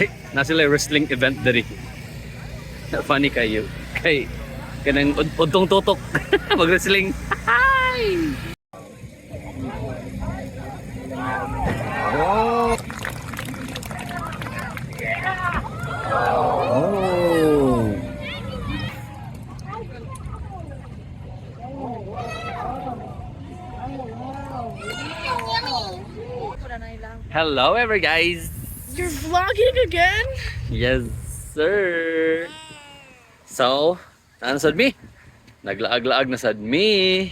Ay, naa sila wrestling event diri. Funny kayo. Kay kanang udtong tutok mag-wrestling. Hi! Oh. Oh. Hello, ever guys. You're vlogging again? Yes, sir. So, ano sad mi? Naglaag-laag na sad mi.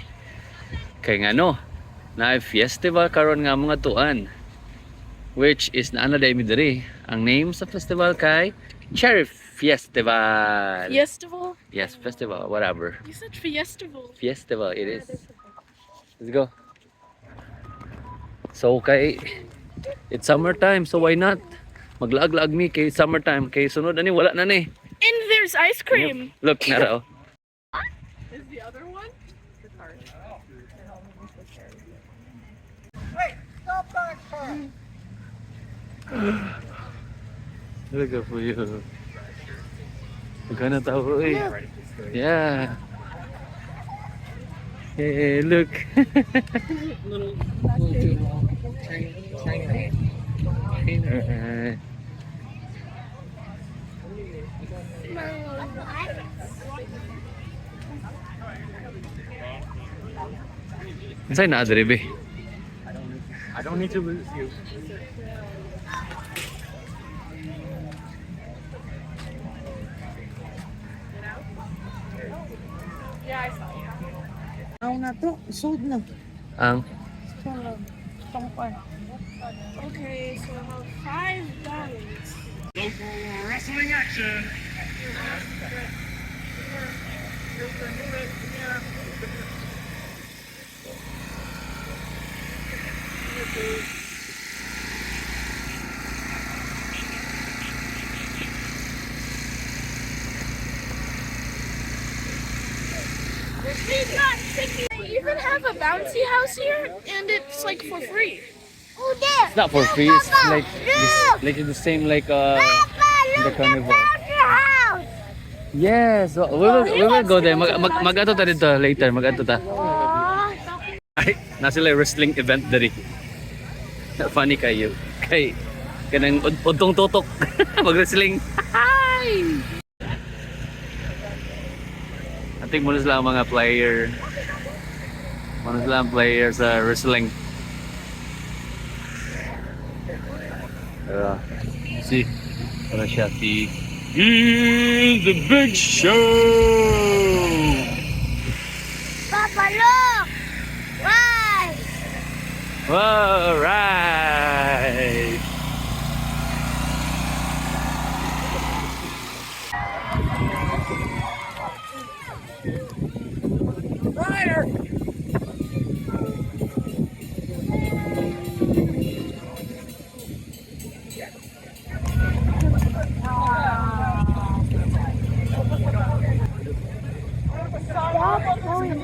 Kay ngano, na festival karon nga mga tuan. Which is naa na diay mi diri. Ang name sa festival kay Cherry Festival. Festival? Yes, festival, whatever. You said festival. Festival it is. Let's go. So kay it's summertime, so why not? Maglaag-laag mi kay summertime kay sunod ani wala na ni. And there's ice cream. Look na raw. Is the other one? Look up for you. Magkano tao eh. Yeah. Hey, look. Alright. Sa'yo na, diri, be? I don't need to lose you. Yeah, I saw you. Aw na to, sold na. Ang Okay, so I have $5. Local wrestling action. We got tickets. They even have a bouncy house here, and it's like for free. It's not for free. It's like this, like the same like the carnival. Yes, we will go there. Mag-ato ta dito later, mag-ato ta. Ay, naa sila wrestling event diri. Funny kayo. Kay kanang udtong tutok mag-wrestling. Hi! I think muna sila ang mga player. Muna sila ang player sa wrestling. See, wala siya si The Big Show! Papa, look! Why? All right. Stop going.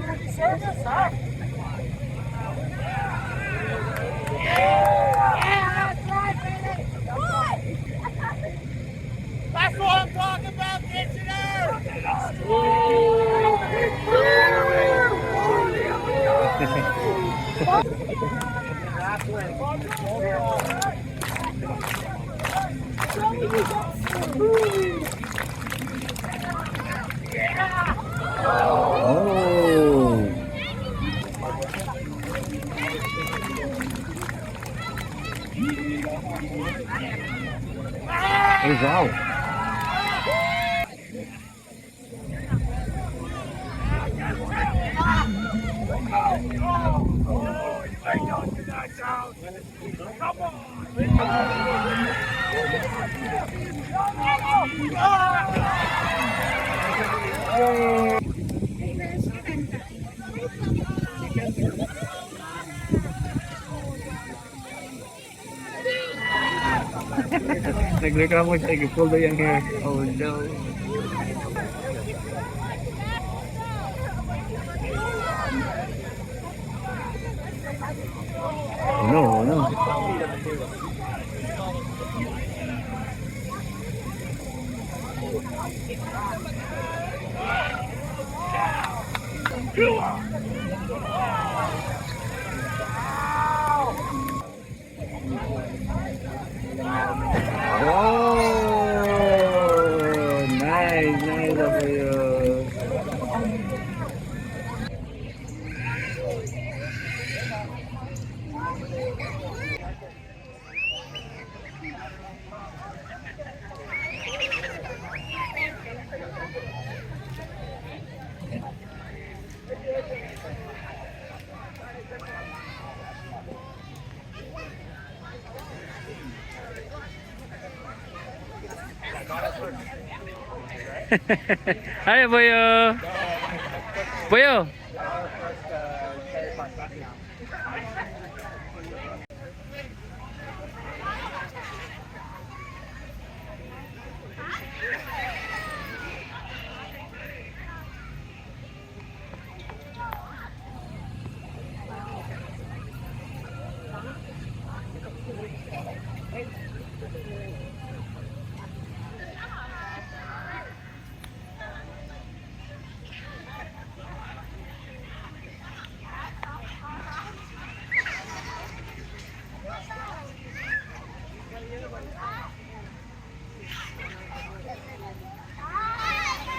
That's what I'm talking about, Kitchener! Oh. Oh, wow. Nagreklamo siya, i-pull daw yung hair. Oh no. Oh no, oh no. Oh, nice, nice of you. Hi, Boyo. Boyo.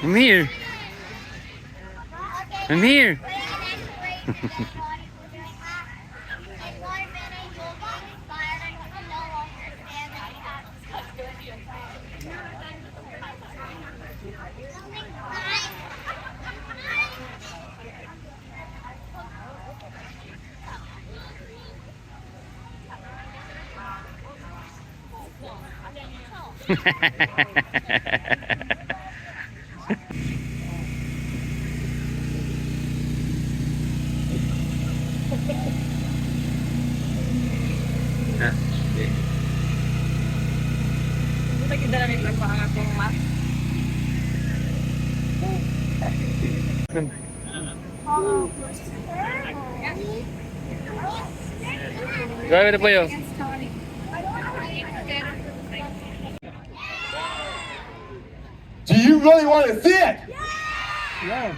I'm here. I'm here. Ah, okay. Gawin na po yun. Do you really want to see it? Yeah.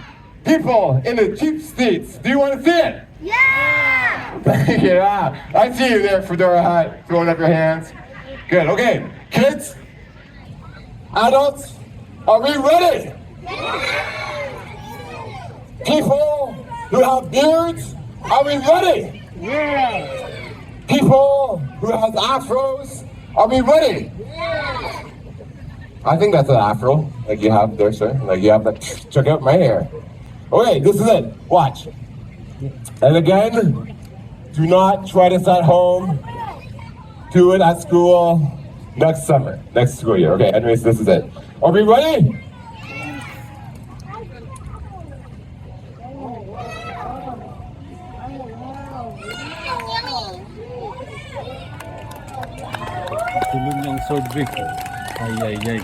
People in the cheap seats, do you want to see it? Yeah! Thank you. Ah, I see you there, Fedora hat, throwing up your hands. Good. Okay, kids, adults, are we ready? People who have beards, are we ready? Yeah. People who have afros, are we ready? I think that's an afro, like you have there, sir. Like you have that. Check out my hair. Okay, this is it. Watch. And again, do not try this at home. Do it at school next summer, next school year. Okay, anyways, this is it. Are we ready? Tulog niyang sword break. Ay, ay, ay.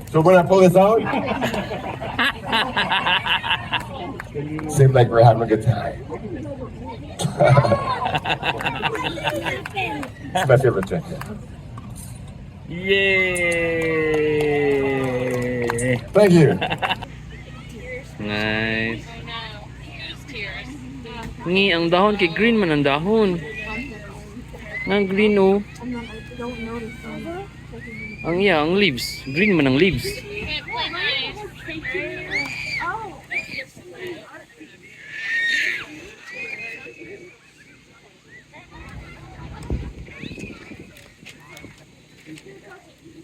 So when I pull this out, seems like we're having a good time. It's my favorite trick. Yay! Thank you. Nice. Ngi, ang dahon kay green man ang dahon. Ang green oh. Ang iya, ang leaves. Green man ang leaves.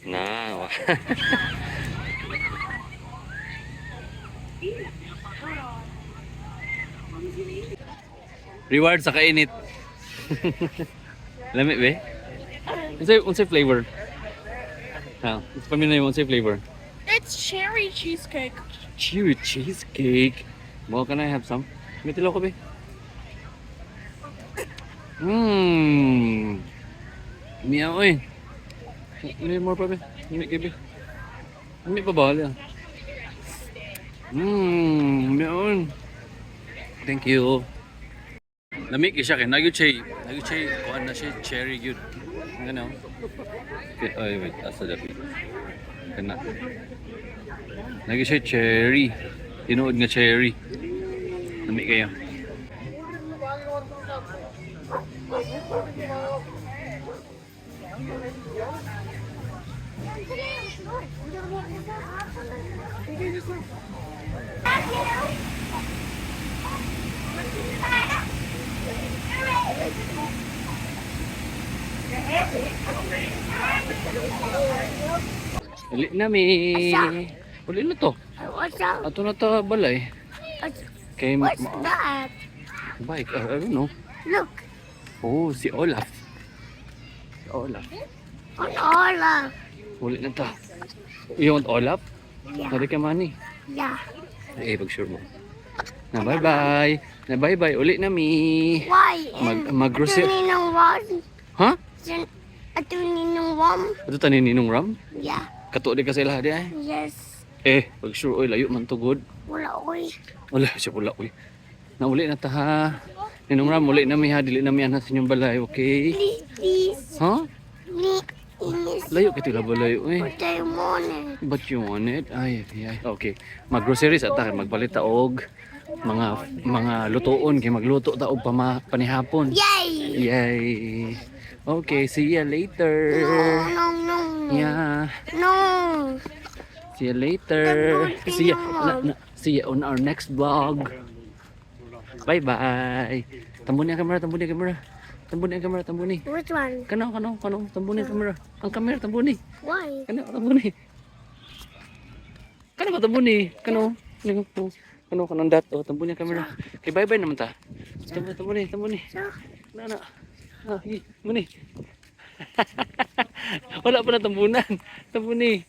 Na. Reward sa kainit. Lami be? Unsay flavor? Ha, paminay mo unsay flavor? It's cherry cheesecake. Cherry cheesecake. Mo, can I have some? May tilaw ko be. Mmm. Miyaw oy. May more pa be. May gabi. May pa ba? Ala. Meron. Thank you. Lami kay siya kay nagyud siya, nagyud siya kuan na siya cherry gyud. Ano? Okay, ay wait, asa dapat. Kana. Nagyud siya cherry. Tinuod nga cherry. Lami kayo. Uli na mi. Uli na to. What's up? Ato na ta balay. Kay What's that? Bike, I don't know. Look, Oh, si Olaf. Si Olaf. On Olaf. Uli na ta. You want Olaf? Yeah. Nari ka money. Yeah. Eh, pag sure mo. Na bye-bye. Na bye-bye. Uli na mi. Why? Mag-grocery. Ato ninong Ram? Ha? Ato ninong Ram? Ato tanin ninong Ram? Yeah. Kato di ka sa ilaha di ay. Yes. Eh, pag sure oy layo man tugod. Wala oy. Wala siya wala oy. Nauli na ta ha. Ninong Ram, uli na mi ha. Dili na mi anha sa inyong balay, okay? Please, please. Ha? Me, Ines. Layo kito ila balay oy. But I want it. But you want it? Ay, ay, ay. Okay. Mag-groceries at ta magpalit ta og mga lutoon kay magluto ta og panihapon. Yay! Yay. Okay, see ya later. No, no, no. Yeah. No. See you later. See ya, na, see ya on our next vlog. Bye bye. Tambuni ang camera, tambuni ang camera. Tambuni ang camera, tambuni. Which one? Kano, kano, kano, tambuni ang camera. Ang camera tambuni. Why? Kano, tambuni. Kano ba tambuni? Kano? Kano, kano, kano dat? Oh, tambuni ang camera. Okay, bye bye naman ta. Tambuni, tambuni, tambuni. Na, na. Ah, sige, tambuni. Wala pa na tambunan. Tambuni.